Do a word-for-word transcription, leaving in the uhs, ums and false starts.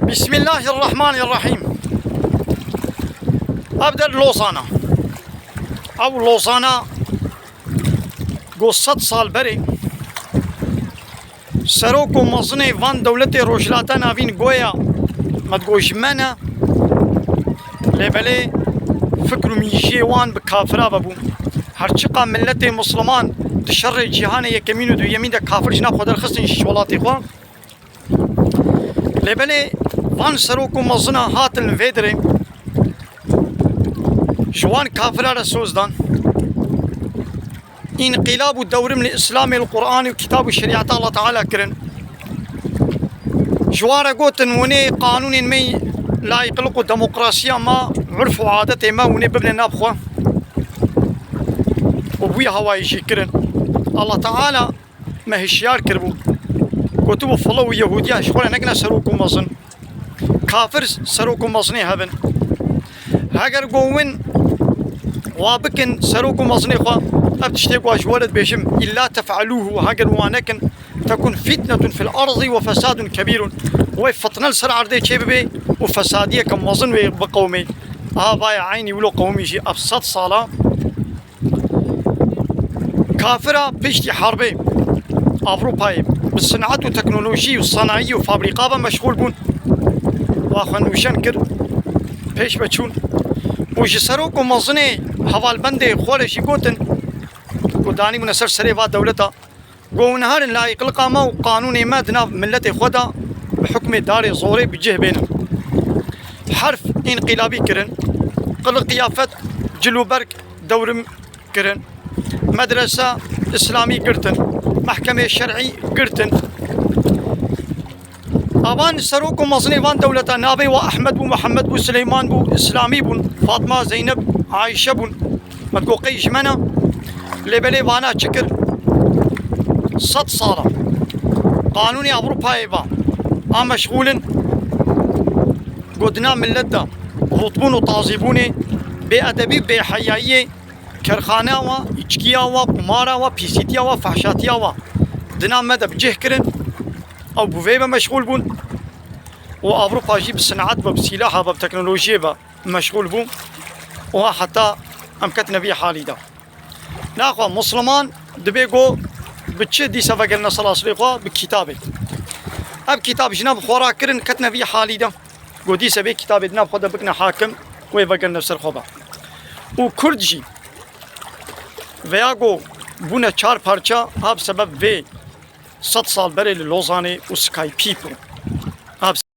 Bismillahirrahmanirrahîm. Ev der Lozana. Ew Lozana go sed sal berê serok û mezinê van dewletê Rojhilata Navîn goya me digo ji me ne. Lê belê fikr û mîjiyê wan bi kafira ve bû. Her çiqa miletê misliman di şerê cîhanê yekemîn û duyemîn de kafir ji nav xwe derxistin ji welatê xwe. Lê belê van serok û mezina hatin li vê dirê ji wan kafira re soz dan. Înqîlab û dewrim li Îslamê, li Qur'anê û kitab û şerîeta Allah Teala kirin. Ji wan re gotin, winê qanûnên me, layîqliq û demokrasiya me, urf û adetê me, winê bibine nav xwe. Û bi wî hawayî jî kirin. Allah Teala me hişyar kiribû. Gotibû, filo û Yehûdiya ji xwe re nekine serok û mezin. Kafir serok û mezinê hebin. Heger go win wa bikin serok û mezinê xwe, ev tiştê ku ji we re dibêjim, illa tef'alûhu, heger wa nekin, tekun fitnetun fil ardi ve fesadun kebîrun. Wê fitne li ser erdê çê bibe û fesadiyeke mezin wê biqewimê. Aha vaya eynî wilo qewimî jî ev sed sala. Kafira piştî herbê Ewropayê bi sinet û teknolojî û sanayî û fabrîka ve meşxûl bûn. Wa xwe nûşen kir, pêş ve çûn. Û ji serok û mezinê hevalbendê xwe re jî gotin ku danîbûne ser serê va dewleta. Go hûn herin layîqliqa me û qanûnê me di nav miletê xwe de bi hukmê darê zorê bi cih bênin. Herf înqîlabî kirin, qilik qiyafet, cil û berg dewrim kirin. Medrese îslamî girtin, mehkemê şer'î girtin. Avan serok û mezinê van dewleta navê wa Ehmed bû, Mihemed bû, Sileyman bû, îslamî bûn, Fatma, Zeyneb, Ayşe bûn. Me digo qey ji me ne. Lê belê vana çi kir? Sed sala qanûnê Ewropayê va a meşxûlin. Go di nav milet de rûtbûn û tazîbûnê, bêedebî, bêheyayiyê, kerxana wa, îçkiya wa, qumara wa, pîsîtiya wa, fehşatiya wa di nav me de bi cih kirin. Ew bi vê ve meşxûl bûn. Û Ewropa jî bi sinet ve, bi sîlaha ve, bi teknolojiyê ve meşxûl bû. Û ha heta em ketine vî halî de. Naxwe Musliman dibê go bi çi dîse vegerine selasilê xwe? Bi kitabê. Ev kitab ji nav xwe rakirin, ketine vî halî de. Go dîse vê kitabê di nav xwe de bikine hakim, wê vegerine ser xwe be. Û Kurd jî veya go bûne çar parça, ha bi sebeb vê sed sal berê li Lozanê û Skype bû.